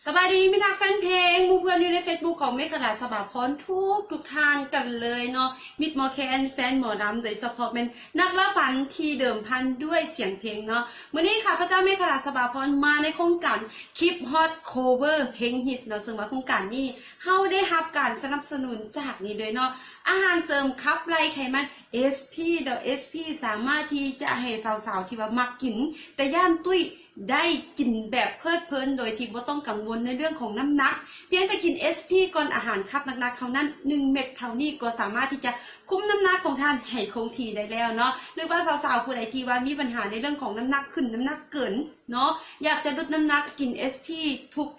ສະບາຍດີມິດຮັກແຟນເພງ ໝູ່ເພື່ອນຢູ່ໃນເຟສບຸກຂອງເມຂະລາ ສະບາພອນ ທຸກໆທ່ານກັນເລີຍເນາະ ມິດໝໍແຄນ ແຟນໝໍລຳ ໂດຍສະເພາະແມ່ນນັກລ່າຝັນທີ່ເດີມພັນດ້ວຍສຽງເພງເນາະ. ມື້ນີ້ຂ້າພະເຈົ້າເມຂະລາ ສະບາພອນ ມາໃນໂຄງການຄລິບຮອດ ໂຄເວີເພງຮິດເນາະ ເຊິ່ງວ່າໂຄງການນີ້ເຮົາໄດ້ຮັບການສະໜັບສະໜູນຈາກນີ້ເລີຍເນາະ ອາຫານເສີມຂັບໄລ່ໄຂມັນ ເອສພີ ເນາະ ເອສພີ ສາມາດທີ່ຈະໃຫ້ສາວໆທີ່ວ່າມັກກິນ ແຕ່ຢ້ານຕຸ້ຍ ໄດ້ກິນແບບເພີດເພີນໂດຍທີ່ບໍ່ຕ້ອງກັງວົນໃນເລື່ອງຂອງນ້ຳໜັກ. ພຽງແຕ່ກິນເອສພີກ່ອນອາຫານຄາບໜັກໆເທົ່ານັ້ນ ໜຶ່ງເມັດເທົ່ານີ້ກໍສາມາດທີ່ຈະຄຸມນ້ຳໜັກຂອງທ່ານໃຫ້ຄົງທີ່ໄດ້ແລ້ວເນາະ. ຫຼືວ່າສາວໆຜູ້ໃດທີ່ວ່າມີບັນຫາໃນເລື່ອງຂອງນ້ຳໜັກຂຶ້ນ ນ້ຳໜັກເກີນເນາະ ຢາກຈະຫຼຸດນ້ຳໜັກ ກິນເອສພີ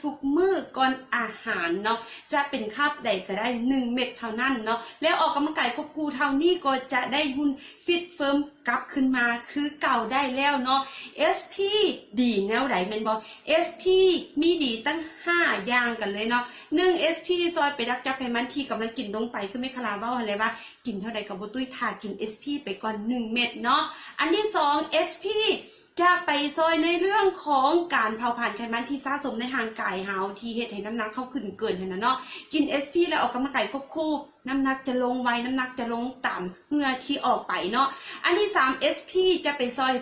ທຸກໆມື້ກ່ອນອາຫານເນາະ ຈະເປັນຄາບໃດກໍໄດ້ ໜຶ່ງເມັດເທົ່ານັ້ນເນາະ ແລ້ວອອກກຳລັງກາຍຄວບຄູ່ເທົ່ານີ້ກໍຈະໄດ້ຫຸ່ນ ຟິດເຟີມກັບຄືນມາຄືເກົ່າໄດ້ແລ້ວເນາະ. ເອສພີ ດີແນວໃດແມ່ນບໍ່? ເອສພີ ມີດີຕັ້ງຫ້າຢ່າງກັນເລີຍເນາະ. ໜຶ່ງ ເອສພີ ຊ່ອຍໄປດັກຈັບໄຂມັນທີ່ກຳລັງກິນລົງໄປ ຄືເມຂະລາເວົ້າຫັ້ນແຫຼະວ່າ ກິນເທົ່າໃດກໍບໍ່ຕຸ້ຍ ຖ້າກິນເອສພີໄປກ່ອນໜຶ່ງເມັດເນາະ. ອັນທີສອງ ເອສພີ ຈະໄປຊ່ອຍໃນເລື່ອງຂອງການເຜົາຜານໄຂມັນທີ່ສະສົມໃນຮ່າງກາຍເຮົາ ທີ່ເຮັດໃຫ້ນ້ຳໜັກເຮົາຂຶ້ນເກີນຫັ້ນນະເນາະ. ກິນເອສພີ ແລ້ວອອກກຳລັງກາຍຄວບຄູ່ ນ້ຳໜັກຈະລົງໄວ ນ້ຳໜັກຈະລົງຕາມເຫື່ອທີ່ອອກໄປເນາະ. ອັນທີສາມ ເອສພີ ຈະໄປຊ່ອຍ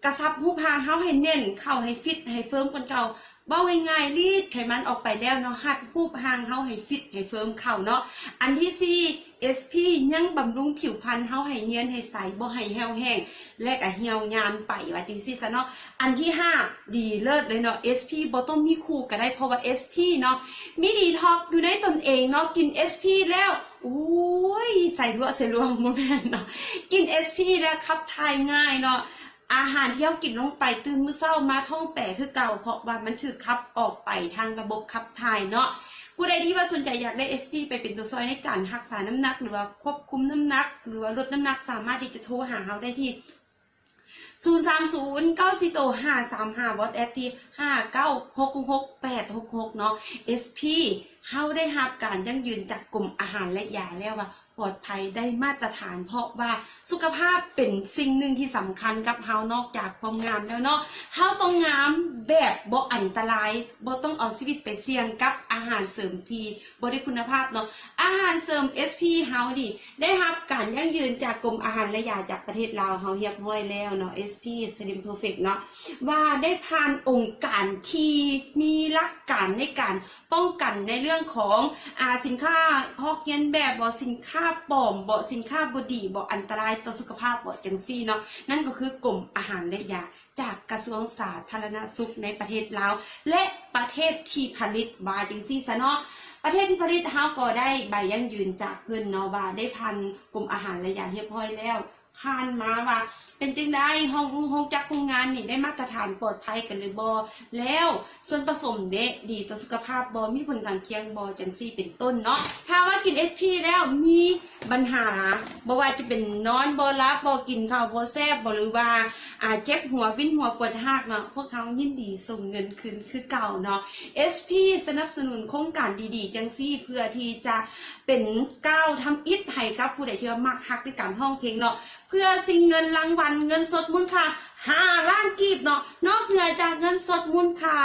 ກະຊັບຮູບຮ່າງເຮົາໃຫ້ແໜ້ນເຂົ້າ ໃຫ້ຟິດ ໃຫ້ເຟີມກວ່າເກົ່າ. ເວົ້າງ່າຍໆ ລີດໄຂມັນອອກໄປແລ້ວເນາະ ຮັດຮູບຮ່າງເຮົາໃຫ້ຟິດ ໃຫ້ເຟີມເຂົ້າເນາະ. ອັນທີສີ່ ເອສພີ ຍັງບຳລຸງຜິວພັນເຮົາໃຫ້ນຽນ ໃຫ້ໃສ ບໍ່ໃຫ້ແຫ້ວແຫ້ງ ແລະກະຫ່ຽວຍານໄປ ວ່າຈັ່ງຊີ້ຊະເນາະ. ອັນທີຫ້າ ດີເລີດເລີຍເນາະ ເອສພີ ບໍ່ຕ້ອງມີຄູ່ກໍໄດ້ ເພາະວ່າເອສພີເນາະ ມີດີທັອກຢູ່ໃນຕົນເອງເນາະ. ກິນເອສພີແລ້ວ ໂອ້ຍ ໃສ່ລວກໃສ່ລວງ ບໍ່ແມ່ນເນາະ ກິນເອສພີແລ້ວຂັບຖ່າຍງ່າຍເນາະ. ອາຫານທີ່ເຮົາກິນລົງໄປ ຕື່ນມື້ເຊົ້າມາທ້ອງແປຄືເກົ່າ ເພາະວ່າມັນຖືກຂັບອອກໄປທາງລະບົບຂັບຖ່າຍເນາະ. ຜູ້ໃດທີ່ວ່າສົນໃຈຢາກໄດ້ເອສພີໄປເປັນຕົວຊ່ອຍໃນການຮັກສານ້ຳໜັກ ຫຼືວ່າຄວບຄຸມນ້ຳໜັກ ຫຼືວ່າລົດນ້ຳໜັກ ສາມາດທີ່ຈະໂທຫາເຮົາໄດ້ທີ່ ສູນສາມສູນ ເກົ້າສີ່ໂຕ ຫ້າສາມຫ້າ ວັອດແອັບທີ່ ຫ້າເກົ້າຫົກຫົກຫົກແປດຫົກຫົກເນາະ. ເອສພີ ເຮົາໄດ້ຮັບການຢັ້ງຢືນຈາກກົມອາຫານ ແລະ ຢາແລ້ວວ່າປອດໄພໄດ້ມາດຕະຖານ ເພາະວ່າສຸຂະພາບເປັນສິ່ງໜຶ່ງທີ່ສຳຄັນກັບເຮົາ ນອກຈາກຄວາມງາມແລ້ວເນາະ. ເຮົາຕ້ອງງາມແບບບໍ່ອັນຕະລາຍ ບໍ່ຕ້ອງເອົາຊີວິດໄປສ່ຽງກັບອາຫານເສີມທີ່ ບໍ່ໄດ້ຄຸນນະພາບເນາະ. ອາຫານເສີມເອສພີເຮົານີ້ ໄດ້ຮັບການຢັ້ງຢືນຈາກກົມອາຫານ ແລະ ຢາຈາກປະເທດລາວເຮົາຮຽບຮ້ອຍແລ້ວເນາະ ເອສພີ Slim Perfect ເນາະ ວ່າໄດ້ຜ່ານອົງການທີ່ມີຫຼັກການໃນການປ້ອງກັນໃນເລື່ອງຂອງ ອາ ສິນຄ້າຮອກຮຽນແບບບໍ ສິນຄ້າປອມບໍ ສິນຄ້າບໍ່ດີບໍ ອັນຕະລາຍຕໍ່ສຸຂະພາບບໍ ຈັ່ງຊີ້ເນາະ. ນັ້ນກໍຄືກົມອາຫານ ແລະ ຢາ ຈາກກະຊວງສາທາລະນະສຸກໃນປະເທດລາວ ແລະ ປະເທດທີ່ຜະລິດ ວ່າຈັ່ງຊີ້ຊະເນາະ. ປະເທດທີ່ຜະລິດເຮົາກໍໄດ້ໃບຢັ້ງຢືນຈາກເພິ່ນເນາະ ວ່າໄດ້ຜ່ານກົມອາຫານ ແລະ ຢາຮຽບຮ້ອຍແລ້ວ. ຜ່ານມາວ່າເປັນຈັ່ງໃດ ໂຮງ ໂຮງຈັກໂຮງງານນີ້ໄດ້ມາດຕະຖານປອດໄພກັນຫຼືບໍ່ ແລ້ວສ່ວນປະສົມເດ ດີຕໍ່ສຸຂະພາບບໍ່ ມີຜົນຂ້າງຄຽງບໍ່ ຈັ່ງຊີ້ເປັນຕົ້ນເນາະ. ຖ້າວ່າກິນເອສພີແລ້ວມີ ບັນຫາ ບໍ່ວ່າຈະເປັນນອນບໍ່ຫຼັບບໍ ກິນເຂົ້າບໍ່ແຊບບໍ ຫຼືວ່າ ອາ ເຈັບຫົວ ວິນຫົວ ປວດຮາກເນາະ ພວກເຮົາຍິນດີສົ່ງເງິນຄືນຄືເກົ່າເນາະ. ເອສພີ ສະໜັບສະໜູນໂຄງການດີໆ ຈັ່ງຊີ້ ເພື່ອທີ່ຈະເປັນກ້າວທຳອິດໃຫ້ກັບຜູ້ໃດທີ່ວ່າມັກຮັກໃນການຮ້ອງເພງເນາະ ເພື່ອຊິງເງິນລາງວັນ ເງິນສົດມູນຄ່າຫ້າລ້ານກີບເນາະ. ນອກເໜືອຈາກເງິນສົດມູນຄ່າ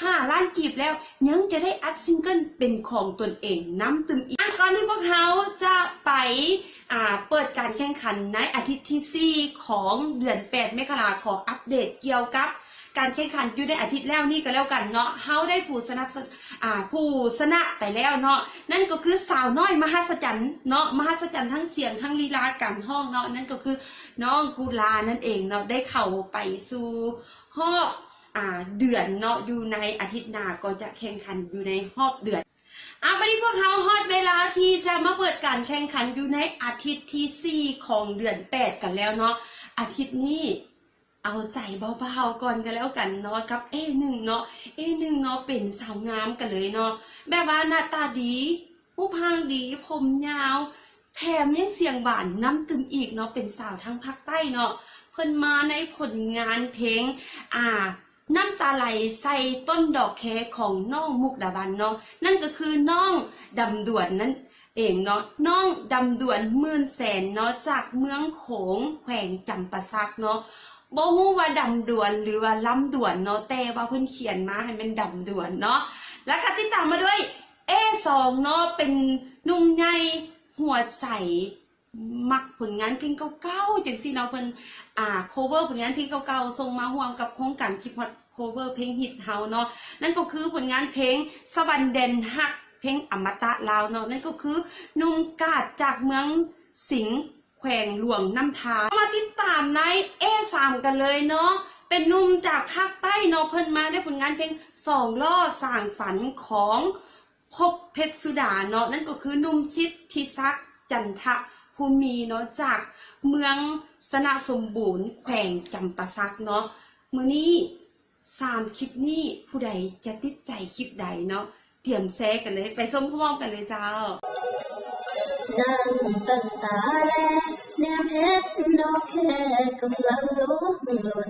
ຫ້າລ້ານກີບແລ້ວ ຍັງຈະໄດ້ອັດຊິງເກິນເປັນຂອງຕົນເອງນຳຕື່ມອີກ. ກ່ອນທີ່ພວກເຮົາຈະໄປ ອາ ເປີດການແຂ່ງຂັນໃນອາທິດທີສີ່ຂອງເດືອນແປດ ເມຂະລາ ຂໍອັບເດດກ່ຽວກັບການແຂ່ງຂັນຢູ່ໃນອາທິດແລ້ວນີ້ກໍແລ້ວກັນເນາະ. ເຮົາໄດ້ຜູ້ສະໜັບສະ ອາ ຜູ້ຊະນະໄປແລ້ວເນາະ ນັ້ນກໍຄືສາວນ້ອຍມະຫັດສະຈັນເນາະ ມະຫັດສະຈັນທັງສຽງທັງລີລາການຮ້ອງເນາະ ນັ້ນກໍຄືນ້ອງກຸລານັ້ນເອງເນາະ ໄດ້ເຂົ້າໄປສູ່ຮອບ ອາ ເດືອນເນາະ ຢູ່ໃນອາທິດໜ້າກໍຈະແຂ່ງຂັນຢູ່ໃນຮອບເດືອນ. ອາ ບັດນີ້ພວກເຮົາຮອດເວລາທີ່ຈະມາເປີດການແຂ່ງຂັນຢູ່ໃນອາທິດທີສີ່ຂອງເດືອນແປດກັນແລ້ວເນາະ. ອາທິດນີ້ເອົາໃຈບ່າວໆກ່ອນກໍແລ້ວກັນເນາະ ກັບເອໜຶ່ງເນາະ ເອໜຶ່ງເນາະ ເປັນສາວງາມກັນເລີຍເນາະ ແບບວ່າໜ້າຕາດີ ຮູບຮ່າງດີ ຜົມຍາວ ແຖມຍັງສຽງຫວານນຳຕື່ມອີກເນາະ ເປັນສາວທາງພາກໃຕ້ເນາະ ເພິ່ນມາໃນຜົນງານເພງ ອາ ນ້ຳຕາໄຫຼໃສ່ຕົ້ນດອກແຄຂອງນ້ອງມຸກດາວັນເນາະ ນັ້ນກໍຄືນ້ອງດຳດວນນັ້ນເອງເນາະ ນ້ອງດຳດວນ ໝື່ນແສນເນາະ ຈາກເມືອງໂຂງ ແຂວງຈຳປາສັກເນາະ. ບໍ່ຮູ້ວ່າດຳດວນ ຫຼືວ່າລຳດວນເນາະ, ແຕ່ວ່າເພິ່ນຂຽນມາໃຫ້ແມ່ນດຳດວນເນາະ. ແລ້ວກໍຕິດຕາມມາດ້ວຍ ເອສອງ ເນາະ, ເປັນໜຸ່ມໃຫຍ່ຫົວໃສ ມັກຜົນງານເພງເກົ່າໆ ຈັ່ງຊີ້ເນາະ. ເພິ່ນ ອ່າ ໂຄເວີຜົນງານເພງເກົ່າໆ ສົ່ງມາຮ່ວມກັບໂຄງການຄິດຮອດໂຄເວີເພງຮິດເຮົາເນາະ. ນັ້ນກໍຄືຜົນງານເພງສະຫວັນແດນຮັກ ເພງອະມະຕະລາວເນາະ, ນັ້ນກໍຄືໜຸ່ມກາດຈາກເມືອງສິງ ແຂວງຫຼວງນ້ຳທາ. ມາຕິດຕາມໃນ ເອສາມ ກັນເລີຍເນາະ, ເປັນໜຸ່ມຈາກພາກໃຕ້ເນາະ, ເພິ່ນມາດ້ວຍຜົນງານເພງສອງລໍ້ສ້າງຝັນຂອງ ພົບເພັດສຸດາເນາະ, ນັ້ນກໍຄືໜຸ່ມສິດທິສັກ ຈັນທະພູມີເນາະ, ຈາກເມືອງຊະນະສົມບູນ ແຂວງຈຳປາສັກເນາະ. ມື້ນີ້ສາມຄລິບນີ້ ຜູ້ໃດຈະຕິດໃຈຄລິບໃດເນາະ, ຕຽມແຊກັນເລີຍ, ໄປຊົມພ້ອມກັນເລີຍເຈົ້າ. ນັ່ງຕັ້ງຕາແລ ແນມເຫັນດອກແຄກຳລັງລຸກຫຼົ່ນ,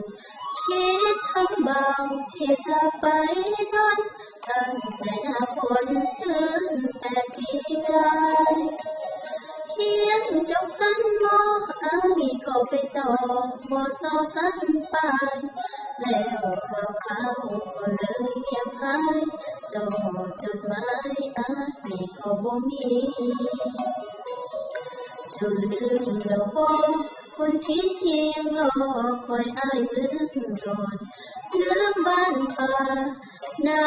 ຄິດທັງບ່າວທີ່ຈະໄປນອນ, ຕັ້ງແຕ່ໜ້າຝົນເດືອນແປດທີ່ຜ່ານ. ຮຽນຈົບຊັ້ນ ມໍ ອາຍກໍໄປຕໍ່ ບໍ່ສອບສັນປານ, ແລ້ວຂ່າວຄາວກໍເລີຍງຽບຫາຍ, ຕໍ່ຈົດໝາຍອາຍກໍບໍ່ມີ. ເຈົ້າລືມແລ້ວບໍ ຄົນທີ່ຍັງລໍຄອຍອາຍເມື່ອກ່ອນ, ລືມບ້ານປ່ານາ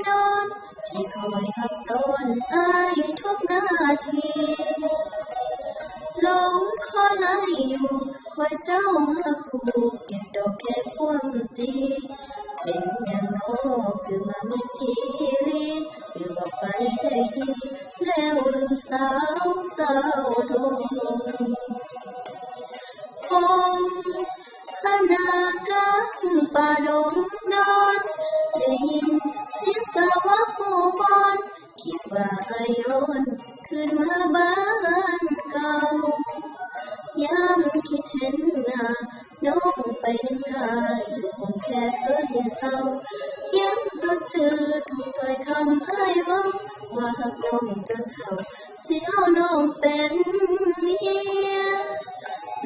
ດອນ ທີ່ຄອຍຮັບຕ້ອນອາຍທຸກນາທີ. ຫຼົງຂໍລາຢູ່ ຂໍເຈົ້າມາຄູ່ ເກັບດອກແຄຄວາມຈີ. ເປັນຫຍັງນໍຄືມາມິດຂີ້ຫຼີ ຫຼືວ່າໄປໄດ້ດີ ແລ້ວລືມສາວເຈົ້າດົງ. ຄົງຄະນາກາງປ່າດົງດອນ ໄດ້ຍິນສຽງສາວເວົ້າຜູ້ບອນ ຄິດວ່າອາຍຍ້ອນຄືນມາບ້ານເກົ່າ. ຍາມຄິດເຫັນໜ້າ ນ້ອງໄປນຳອ້າຍ ຄົງແຄ່ເຂີນເສົ້າ ຍັງຈົດຈື່ທຸກຖ້ອຍຄຳອ້າຍເວົ້າ ວ່າຮັກນ້ອງຈົນເຖົ້າ ຊິເອົານ້ອງເປັນເມຍ.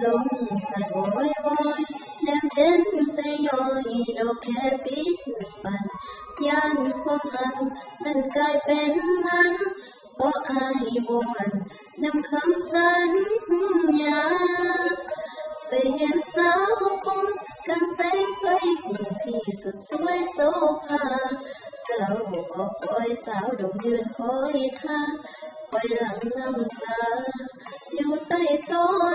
ລົມພັດວອຍວອຍ ແນມເຫັນແຕ່ຍ້ອຍ ດອກແຄປິດປັນ ຢ້ານຄວາມຮັກນັ້ນກາຍເປັນມັນ ເພາະອາຍບໍ່ໝັ້ນນຳຄຳສັນຍາ. ໄປເຫັນສາວຄົງກາງແສງໄຟ ຜູ້ທີ່ສຸດສວຍໂສພາ ເຈົ້າກໍຄອຍສາວດົງຢືນຄອຍທ່າ ຄອຍຫຼັ່ງນ້ຳຕາ ຢູ່ໃຕ້ຕົ້ນ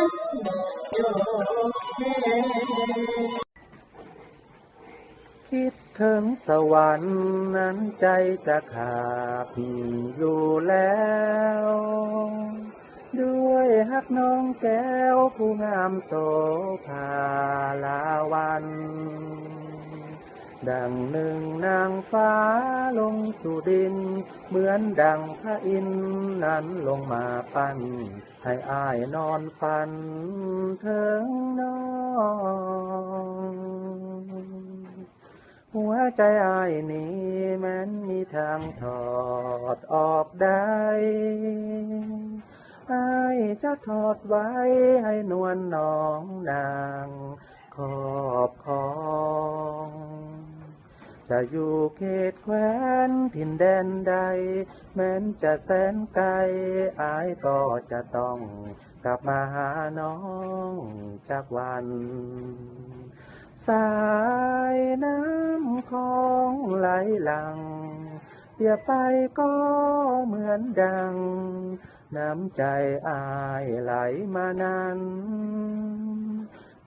ດອກແຄ. ຄິດເຖິງສະຫວັນນັ້ນໃຈຈະຂາດຢູ່ແລ້ວ ດ້ວຍຮັກນ້ອງແກ້ວຜູ້ງາມໂສພາລາວັນ ດັ່ງໜຶ່ງນາງຟ້າລົງສູ່ດິນ ເໝືອນດັ່ງພະອິນນັ້ນລົງມາປັ້ນ ໃຫ້ອ້າຍນອນຝັນເຖິງນ້ອງ. ຫົວໃຈອ້າຍນີ້ແມ່ນມີທາງຖອດອອກໄດ້ ອ້າຍຈະຖອດໄວ້ໃຫ້ນວນນ້ອງນາງຄອບຄອງ. ຈະຢູ່ເຂດແຄວ້ນຖິ່ນແດນໃດ ແມ່ນຈະແສນໄກ ອ້າຍກໍຈະຕ້ອງກັບມາຫານ້ອງຈັກວັນ. ສາຍນ້ຳຂອງໄຫຼຫຼັ່ງ ປຽບໄປກໍເໝືອນດັ່ງ ນ້ຳໃຈອ້າຍໄຫຼມານັ້ນ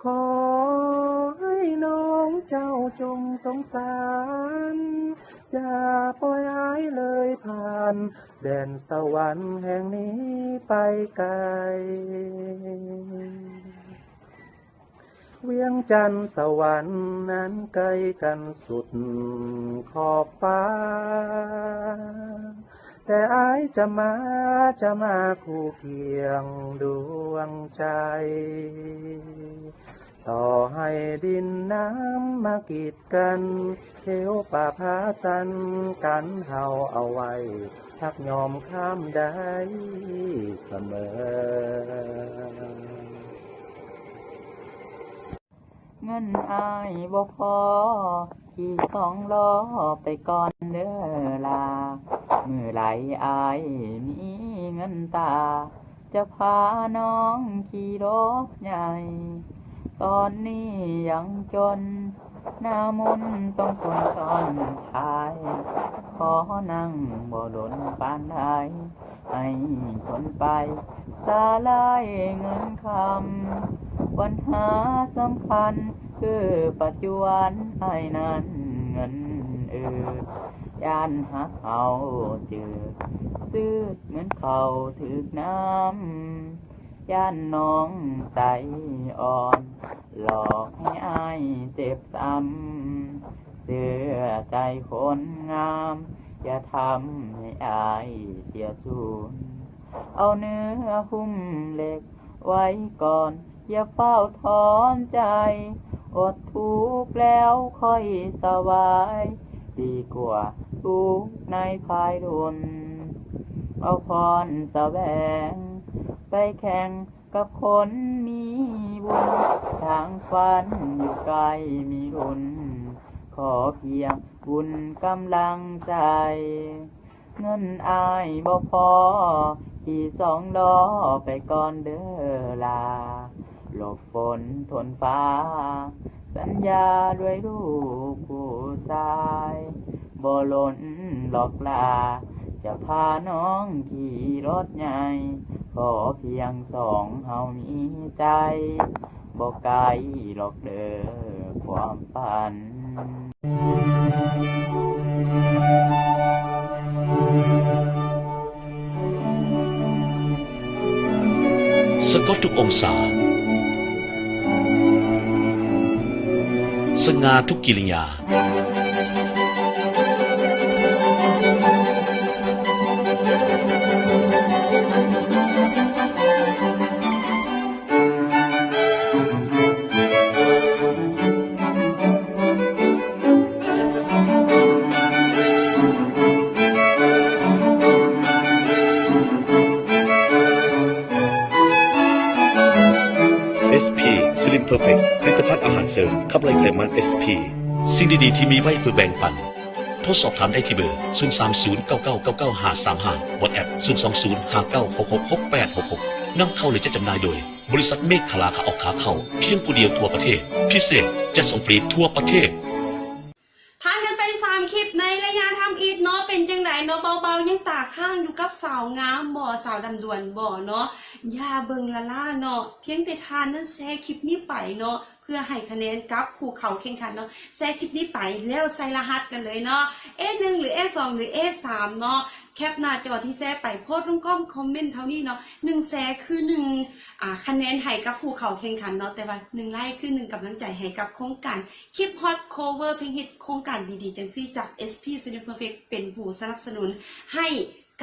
ຂໍໃຫ້ນ້ອງເຈົ້າຈົ່ງສົງສານ ຢ່າປ່ອຍອ້າຍເລີຍຜ່ານ ແດນສະຫວັນແຫ່ງນີ້ໄປໄກ. ວຽງຈັນສະຫວັນນັ້ນໃກ້ກັນສຸດຂອບຟ້າ ແຕ່ອ້າຍຈະມາ ຈະມາຄູ່ຄຽງດວງໃຈ. ຕໍ່ໃຫ້ດິນນ້ຳມາກີດກັນ ເຂວປ່າຜາສັນກັນເຮົາເອົາໄວ້ ຮັກຍອມຂ້າມໄດ້ສະເໝີ. ເງິນອ້າຍບໍ່ພໍ ຂີ່ສອງລໍ້ໄປກ່ອນເດີລາ. ມື້ໃດອ້າຍມີເງິນຕາ ຈະພານ້ອງຂີ່ລົດໃຫຍ່. ຕອນນີ້ຍັງຈົນ ໜ້າມົນຕ້ອງທົນຊ້ອນທ້າຍ ຂໍນັ່ງບໍ່ດົນປານໃດ ໃຫ້ຄົນໄປສາລາຍເງິນຄຳ. ບັນຫາສຳຄັນຄືປັດຈຸບັນອ້າຍນັ້ນເງິນອືດ ຢ້ານຫາກເຮົາຈື່ ຊືດເໝືອນເຂົ້າຖືກນ້ຳ ຢ້ານນ້ອງໃຈອ່ອນ ຫຼອກໃຫ້ອ້າຍເຈັບຊ້ຳ. ເຊື່ອໃຈຄົນງາມ ຢ່າທຳໃຫ້ອ້າຍເສຍສູນ ເອົາເນື້ອຫຸ້ມເຫຼັກໄວ້ກ່ອນ ຢ່າຟ້າວຖອນໃຈ. ອົດທຸກແລ້ວຄ່ອຍສະບາຍ ດີກວ່າທຸກໃນພາຍລຸນ ເອົາພອນສະແຫວງໄປແຂ່ງ ກັບຄົນມີບຸນ ທາງຝັນຢູ່ໃກ້ມີລຸ້ນ ຂໍພຽງບຸນກຳລັງໃຈ. ເງິນອ້າຍບໍ່ພໍ ຂີ່ສອງລໍ້ໄປກ່ອນເດີລາ ຫຼົບຝົນທົນຟ້າ ສັນຍາດ້ວຍລູກຜູ້ຊາຍ ບໍ່ຫຼົ່ນຫຼອກຫຼາ ຈະພານ້ອງຂີ່ລົດໃຫຍ່ ຂໍພຽງສອງເຮົາມີໃຈ ບໍ່ໄກຫຼອກເດີຄວາມຝັນ. ສະກົດທຸກອົງສາ ສະຫງ່າທຸກກິລິຍາ. ເອສພີ Slim Perfect ຜະລິດຕະພັນອາຫານເສີມຂັບໄລ່ໄຂມັນ ເອສພີ. ສິ່ງດີໆທີ່ມີໄວ້ເພື່ອແບ່ງປັນ. ໂທສອບຖາມໄດ້ທີ່ເບີ ສູນສາມສູນ ເກົ້າເກົ້າເກົ້າເກົ້າ ຫ້າສາມຫ້າ WhatsApp ສູນສອງສູນ ຫ້າເກົ້າຫົກຫົກ ຫົກແປດຫົກຫົກ. ນຳເຂົ້າ ແລະ ຈັດຈຳໜ່າຍໂດຍ ບໍລິສັດເມກຂະລາ ຂາອອກຂາເຂົ້າ ພຽງຜູ້ດຽວທົ່ວປະເທດ. ພິເສດ ຈັດສົ່ງຟຣີທົ່ວປະເທດ. ຜ່ານກັນໄປສາມຄລິບໃນໄລຍະທຳອິດເນາະ ເປັນຈັ່ງໃດເນາະ ເບົາໆ ຍັງຕາຄ້າງຢູ່ກັບສາວງາມບໍ່ ສາວລຳດວນບໍ່ເນາະ? ຢ່າເບິ່ງລ້າໆເນາະ ພຽງແຕ່ທ່ານນັ້ນແຊຄລິບນີ້ໄປເນາະ ເພື່ອໃຫ້ຄະແນນກັບຜູ້ເຂົ້າແຂ່ງຂັນເນາະ ແຊຄລິບນີ້ໄປ ແລ້ວໃສ່ລະຫັດກັນເລີຍເນາະ ເອໜຶ່ງ ຫຼື ເອສອງ ຫຼື ເອສາມເນາະ ແຄປໜ້າຈໍທີ່ແຊໄປ ໂພສລົງກ້ອງຄອມເມັນເທົ່ານີ້ເນາະ ໜຶ່ງແຊຄືໜຶ່ງ ອາ ຄະແນນໃຫ້ກັບຜູ້ເຂົ້າແຂ່ງຂັນເນາະ ແຕ່ວ່າໜຶ່ງໄລ້ຄືໜຶ່ງກຳລັງໃຈໃຫ້ກັບໂຄງການ ຄລິບຮອດ ໂຄເວີ ເພງຮິດ ໂຄງການດີໆຈັ່ງຊີ້ຈາກ ເອສພີ Slim Perfect ເປັນຜູ້ສະໜັບສະໜູນໃຫ້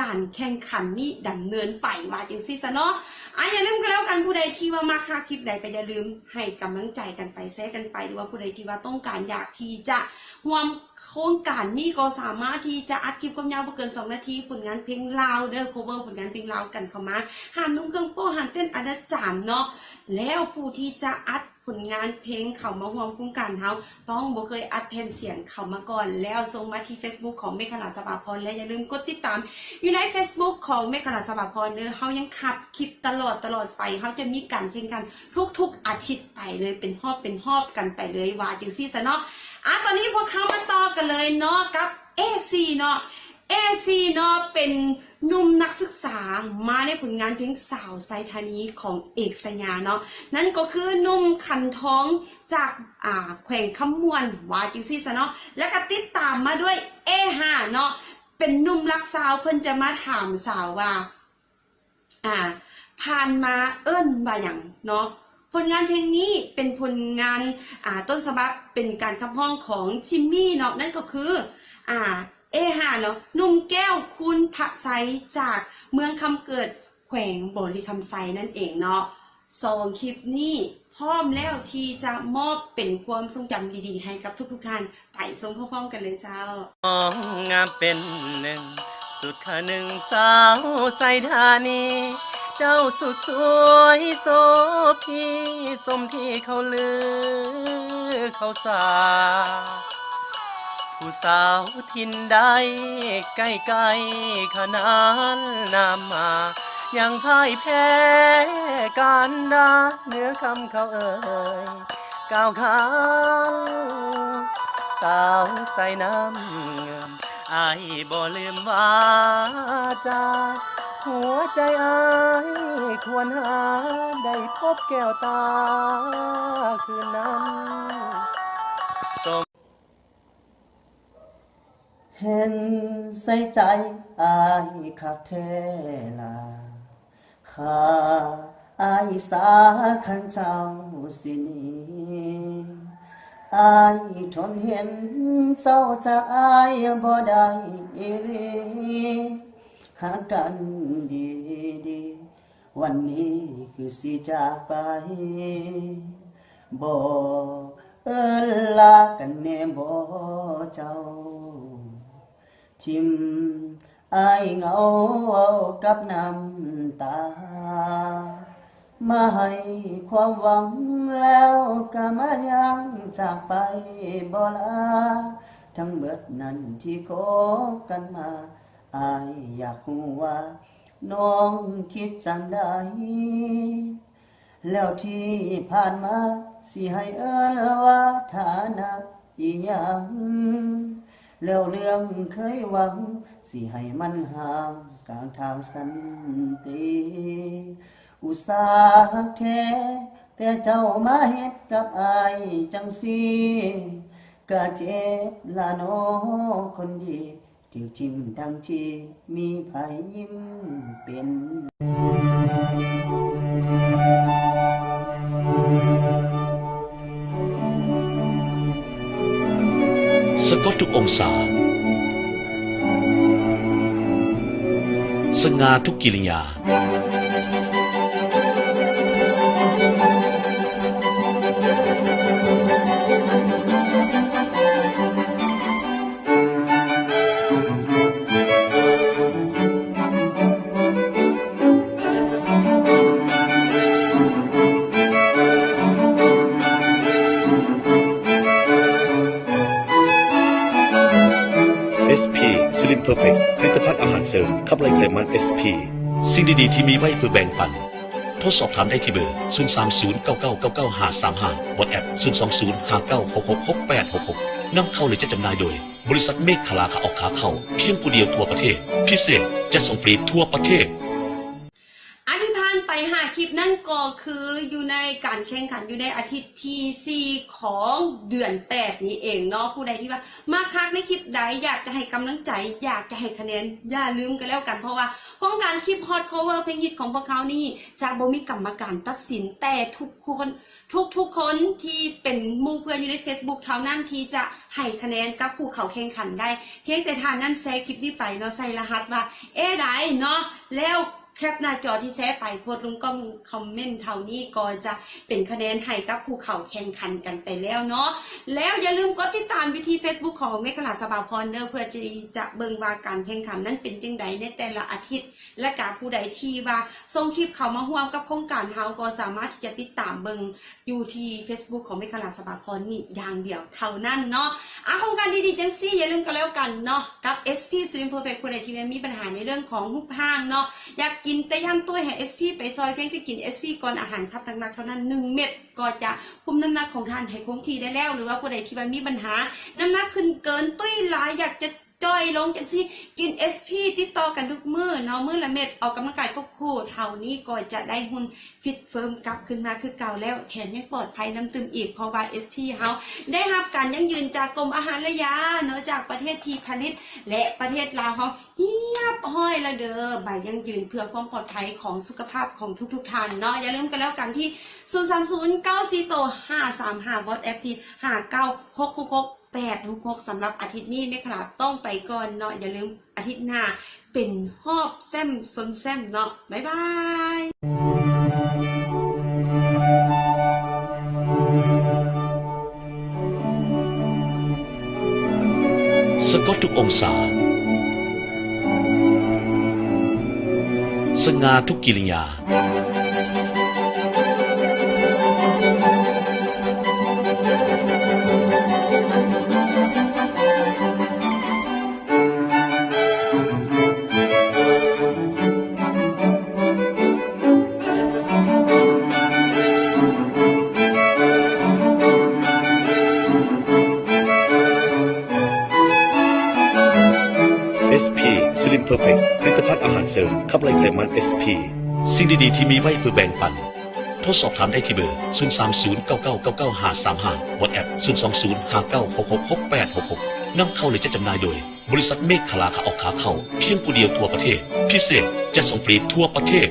ການແຂ່ງຂັນນີ້ດຳເນີນໄປ ວ່າຈັ່ງຊີ້ຊະເນາະ. ອາ ຢ່າລືມກໍແລ້ວກັນ ຜູ້ໃດທີ່ວ່າມັກຮັກຄລິບໃດກໍຢ່າລືມໃຫ້ກຳລັງໃຈກັນໄປ ແຊກັນໄປ ຫຼືວ່າຜູ້ໃດທີ່ວ່າຕ້ອງການຢາກທີ່ຈະຮ່ວມໂຄງການນີ້ ກໍສາມາດທີ່ຈະອັດຄລິບຄວາມຍາວບໍ່ເກີນສອງນາທີ ຜົນງານເພງລາວເດີ ໂຄເວີ ຜົນງານເພງລາວກັນເຂົ້າມາ ຫ້າມນຸ່ງເຄື່ອງໂປ້ ຫ້າມເຕັ້ນອະນາຈານເນາະ ແລ້ວຜູ້ທີ່ຈະອັດ ຜົນງານເພງເຂົ້າມາຮ່ວມໂຄງການເຮົາ ຕ້ອງບໍ່ເຄີຍອັດແຜ່ນສຽງເຂົ້າມາກ່ອນ ແລ້ວສົ່ງມາທີ່ Facebook ຂອງເມກຂະລາ ສະຫວາພອນ ແລະ ຢ່າລືມກົດຕິດຕາມຢູ່ໃນ Facebook ຂອງເມກຂະລາ ສະຫວາພອນເດີ ເຮົາຍັງຮັບຄລິບຕະຫຼອດ ຕະຫຼອດໄປ ເຮົາຈະມີການແຂ່ງຂັນທຸກໆອາທິດໄປເລີຍ ເປັນຮອບເປັນຮອບກັນໄປເລີຍ ວ່າຈັ່ງຊີ້ຊະເນາະ. ອາ ຕອນນີ້ພວກເຮົາມາຕໍ່ກັນເລີຍເນາະ ກັບ ເອສີ່ ເນາະ ເອສີ່ ເນາະ ເປັນໜຸ່ມນັກສຶກສາ ມາໃນຜົນງານເພງສາວໄຊທານີຂອງເອກໄຊຍາເນາະ ນັ້ນກໍຄືໜຸ່ມຂັນທອງຈາກ ອາ ແຂວງຄຳມ່ວນ ວ່າຈັ່ງຊີ້ຊະເນາະ ແລ້ວກໍຕິດຕາມມາດ້ວຍ ເອຫ້າ ເນາະ ເປັນໜຸ່ມລັກສາວ ເພິ່ນຈະມາຖາມສາວວ່າ ອາ ຜ່ານມາເອີ້ນວ່າຫຍັງເນາະ ຜົນງານເພງນີ້ເປັນຜົນງານ ອາ ຕົ້ນສະບັບເປັນການຂັບຮ້ອງຂອງຈິມມີເນາະ ນັ້ນກໍຄື ອາ ເອຫ້າ ເນາະ ໜຸ່ມແກ້ວ ຄູນພະໄຊ ຈາກເມືອງຄຳເກີດ ແຂວງບໍລິຄຳໄຊນັ້ນເອງເນາະ. ສອງຄລິບນີ້ພ້ອມແລ້ວທີ່ຈະມອບເປັນຄວາມຊົງຈຳດີໆໃຫ້ກັບທຸກໆທ່ານ ໄປຊົມພ້ອມໆກັນເລີຍເຈົ້າ. ນ້ອງງາມເປັນໜຶ່ງ ສຸດຂະໜຶ່ງສາວໄຊທານີ ເຈົ້າສຸດສວຍໂສພີ ສົມທີ່ເຂົາລືເຂົາສາ ຜູ້ສາວຖິ່ນໃດ ໃກ້ໆຂະໜານນາມມາ ຍັງພ່າຍແພ້ກັນດາ ເໜືອຄຳເຂົາເອີ່ຍກ່າວຂານ ສາວໃສ່ນ້ຳເງິນ ອ້າຍບໍ່ລືມວາຈາ ຫົວໃຈອ້າຍຄວນຫາ ໄດ້ພົບແກ້ວຕາຄືນນັ້ນ ສົມ ເຫັນໃສ່ໃຈອ້າຍຄັກແທ້ລະ ຂ້າອ້າຍສາຄັນເຈົ້າຊິໜີ ອ້າຍທົນເຫັນເຈົ້າຈາກອ້າຍບໍ່ໄດ້ອີ່ຫຼີ ຫາກັນດີໆ ວັນນີ້ຄືຊິຈາກໄປ ບໍ່ເອີ້ນລາກັນແນ່ບໍ່ເຈົ້າ ຖິ້ມອ້າຍເຫງົາເວົ້າກັບນ້ຳຕາ ມາໃຫ້ຄວາມຫວັງແລ້ວກະມາຍ່າງຈາກໄປບໍ່ລາ ທັງເບິດນັ້ນທີ່ຄົບກັນມາ ອ້າຍຢາກຮູ້ວ່ານ້ອງຄິດຈັ່ງໃດ ແລ້ວທີ່ຜ່ານມາ ຊິໃຫ້ເອີ້ນວ່າຖານະອີ່ຫຍັງ ແລ້ວເລື່ອງເຄີຍຫວັງ ຊິໃຫ້ມັນຮ້າງກາງທາງຊັ້ນຕິ ອຸດສາຮັກແທ້ ແຕ່ເຈົ້າມາເຮັດກັບອ້າຍຈັ່ງຊີ້ ກະເຈັບລະນໍຄົນດີ ຖືກຖິ້ມທັງທີ່ມີໃຜຍິ້ມເປັນ. ສະກົດທຸກອົງສາ ສະຫງ່າທຸກກິລິຍາ. ເອສພີ Slim Perfect ຜະລິດຕະພັນອາຫານເສີມຂັບໄລ່ໄຂມັນ ເອສພີ ສິ່ງດີໆທີ່ມີໄວ້ເພື່ອແບ່ງປັນ. ໂທສອບຖາມໄດ້ທີ່ເບີ ສູນສາມສູນ ເກົ້າເກົ້າເກົ້າເກົ້າ ຫ້າສາມຫ້າ WhatsApp ສູນສອງສູນ ຫ້າເກົ້າຫົກຫົກ ຫົກແປດຫົກຫົກ ນຳເຂົ້າ ແລະ ຈັດຈຳໜ່າຍໂດຍ ບໍລິສັດເມກຂະລາຂາອອກຂາເຂົ້າ ພຽງຜູ້ດຽວທົ່ວປະເທດ. ພິເສດ ຈັດສົ່ງຟຣີທົ່ວປະເທດ. ອັນທີ່ຜ່ານໄປຫ້າຄລິບນັ້ນກໍຄືຢູ່ໃນການແຂ່ງຂັນຢູ່ໃນອາທິດທີສີ່ຂອງເດືອນແປດນີ້ເອງເນາະ. ຜູ້ໃດທີ່ວ່າມັກຮັກໃນຄລິບໃດ ຢາກຈະໃຫ້ກຳລັງໃຈ ຢາກຈະໃຫ້ຄະແນນ ຢ່າລືມກັນແລ້ວກັນ ເພາະວ່າໂຄງການຄລິບ Hot Cover ເພງຮິດຂອງພວກເຮົານີ້ ຈະບໍ່ມີກຳມະການຕັດສິນ ແຕ່ທຸກຄົນ ທຸກໆຄົນທີ່ເປັນໝູ່ເພື່ອນຢູ່ໃນ Facebook ເທົ່ານັ້ນທີ່ຈະໃຫ້ຄະແນນກັບຜູ້ເຂົ້າແຂ່ງຂັນໄດ້. ພຽງແຕ່ທ່ານນັ້ນແຊຄລິບນີ້ໄປເນາະ ໃສ່ລະຫັດວ່າ ເອ ໃດເນາະ ແລ້ວແຄປໜ້າຈໍທີ່ແຊໄປ ໂພສລົງກ້ອງຄອມເມັນເທົ່ານີ້ ກໍຈະເປັນຄະແນນໃຫ້ກັບຜູ້ເຂົ້າແຂ່ງຂັນກັນໄປແລ້ວເນາະ. ແລ້ວຢ່າລືມກົດຕິດຕາມຢູ່ທີ່ Facebook ຂອງເມກຂະລາ ສະພາພອນເດີ ເພື່ອທີ່ຈະເບິ່ງວ່າການແຂ່ງຂັນນັ້ນເປັນຈັ່ງໃດໃນແຕ່ລະອາທິດ. ແລະກະຜູ້ໃດທີ່ວ່າສົ່ງຄລິບເຂົ້າມາຮ່ວມກັບໂຄງການເຮົາ ກໍສາມາດທີ່ຈະຕິດຕາມເບິ່ງຢູ່ທີ່ Facebook ຂອງເມກຂະລາ ສະພາພອນນີ້ຢ່າງດຽວເທົ່ານັ້ນເນາະ. ອາ ໂຄງການດີໆຈັ່ງຊີ້ ຢ່າລືມກັນແລ້ວກັນເນາະ ກັບ ເອສພີ Slim Perfect ຜູ້ໃດທີ່ວ່າມີບັນຫາໃນເລື່ອງຂອງຮູບຮ່າງເນາະ ຢາກກິນແຕ່ຢ້ານຕຸ້ຍ ໃຫ້ ເອສພີ ໄປຊ່ອຍ ພຽງແຕ່ກິນ ເອສພີ ກ່ອນອາຫານຄັບໜັກໆເທົ່ານັ້ນ ໜຶ່ງເມັດ ກໍຈະຄຸມນ້ຳໜັກຂອງທ່ານໃຫ້ຄົງທີ່ໄດ້ແລ້ວ. ຫຼືວ່າຜູ້ໃດທີ່ວ່າມີບັນຫານ້ຳໜັກຂຶ້ນເກີນ ຕຸ້ຍຫຼາຍ ຢາກຈະ ຈ່ອຍລົງຈັ່ງຊີ້ ກິນ ເອສພີ ຕິດຕໍ່ກັນທຸກມື້ເນາະ ມື້ລະເມັດ ອອກກຳລັງກາຍຄວບຄູ່ ເທົ່ານີ້ກໍຈະໄດ້ຫຸ່ນຟິດເຟີມກັບຄືນມາຄືເກົ່າແລ້ວ ແຖມຍັງປອດໄພນຳຕື່ມອີກ ເພາະວ່າ ເອສພີ ເຮົາໄດ້ຮັບການຢັ້ງຢືນຈາກກົມອາຫານ ແລະ ຢາເນາະ ຈາກປະເທດທີ່ຜະລິດ ແລະ ປະເທດລາວເຮົາຮຽບຮ້ອຍແລ້ວເດີ ໃບຢັ້ງຢືນເພື່ອຄວາມປອດໄພຂອງສຸຂະພາບຂອງທຸກໆທ່ານເນາະ. ຢ່າລືມກັນແລ້ວກັນທີ່ ສູນສາມສູນ ເກົ້າສີ່ໂຕ ຫ້າສາມຫ້າ WhatsApp ທີ່ ຫ້າເກົ້າຫົກຫົກຫົກ ແປດຫົກຫົກ ສຳລັບອາທິດນີ້ ເມກຂະລາຕ້ອງໄປກ່ອນເນາະ. ຢ່າລືມອາທິດໜ້າເປັນຮອບແຊ້ມຊົນແຊ້ມເນາະ. ບາຍບາຍ. ສະກົດທຸກອົງສາ. ສະຫງ່າທຸກກິລິຍາ. ເອສ ພີ Slim Perfect ຜະລິດຕະພັນອາຫານເສີມຂັບໄລ່ໄຂມັນ ເອສ ພີ ສິ່ງດີໆທີ່ມີໄວ້ເພື່ອແບ່ງປັນ. ໂທສອບຖາມໄດ້ທີ່ເບີ ສູນສາມສູນ ເກົ້າເກົ້າເກົ້າເກົ້າ ຫ້າສາມຫ້າ WhatsApp ສູນສອງສູນ ຫ້າເກົ້າຫົກຫົກ ຫົກແປດຫົກຫົກ ນຳເຂົ້າ ແລະ ຈັດຈຳໜ່າຍໂດຍ ບໍລິສັດເມກຂະລາ ຂາອອກຂາເຂົ້າ ພຽງຜູ້ດຽວທົ່ວປະເທດ. ພິເສດ ຈັດສົ່ງຟຣີທົ່ວປະເທດ.